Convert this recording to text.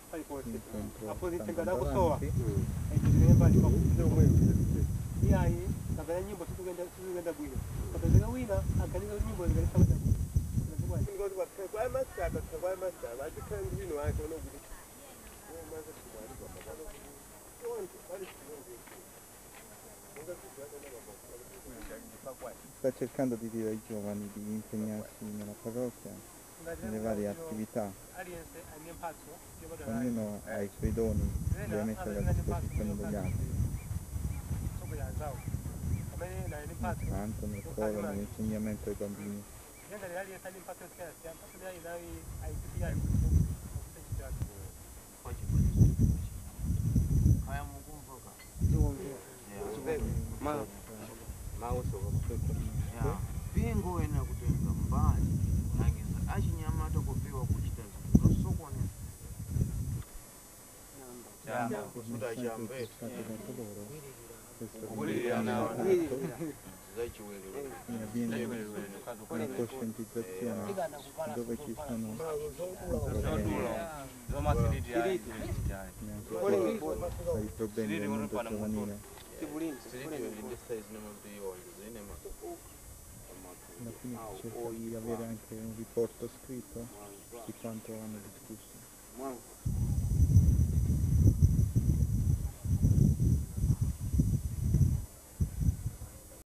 L'incontro Apo sta tengada andando kusowa. avanti. Iyayi kapena nyimbo situkenda bwino kapezeka wina aganiza kuti nyimbo zikalisakenda bwino. Sta cercando di dire ai giovani di impegnarsi nella parrocchia, nelle varie attività. Aliyense ane mphatso yobadwa nayo. Ognuno ha i suoi doni, deve metterli a disposizione degli altri. Tsogolera anzawo amene nayo ndi Nel mphatso canto, nel coro, nell'insegnamento ai bambini. Ngati aliyense ali mphatso yosiyanasiyana, mphatso imene ali nayo ayipitirayo kugwiritsa ntchito yake. Kaya mukumvuka. Poi Mpingo wena kutenga mbali kulangiza achinyamata kupewa kuchita zinthu zosokoneza. Il messaggio che è stato dato loro, questo Kukulirira viene nawo. fatto, Zachiwerewere. e avviene una coscientizzazione dove ci sono problemi, neanche solo ai problemi del mondo giovanile. Alla fine si cerca di avere anche un riporto scritto di quanto hanno discusso.